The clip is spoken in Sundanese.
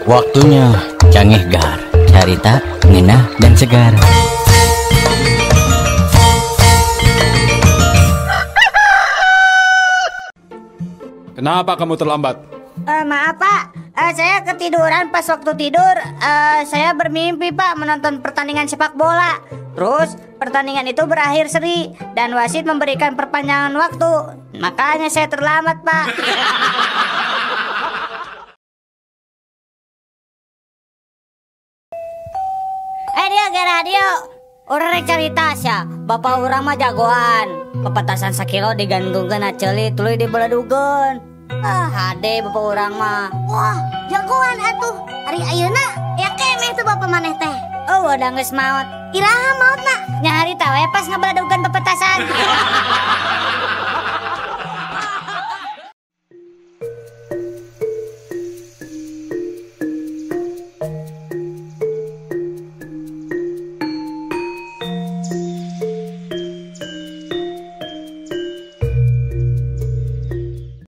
Waktunya Cangehgar, carita, ngenah, dan segar. Kenapa kamu terlambat? Maaf Pak, saya ketiduran pas waktu tidur. Saya bermimpi Pak menonton pertandingan sepak bola. Terus pertandingan itu berakhir seri dan wasit memberikan perpanjangan waktu. Makanya saya terlambat Pak. Dia ke radio. Urang rek carita sia, bapak urang mah jagoan. Pepetasan sakilo digantungkeun na ceuli tuluy dibeledugeun. Ah, hade bapak urang mah. Wah, jagoan atuh. Ari ayeuna ya keneh tuh bapak maneh teh. Oh, udah geus maot. Iraha maotna? Nya harita we pas ngabeledugeun pepetasan.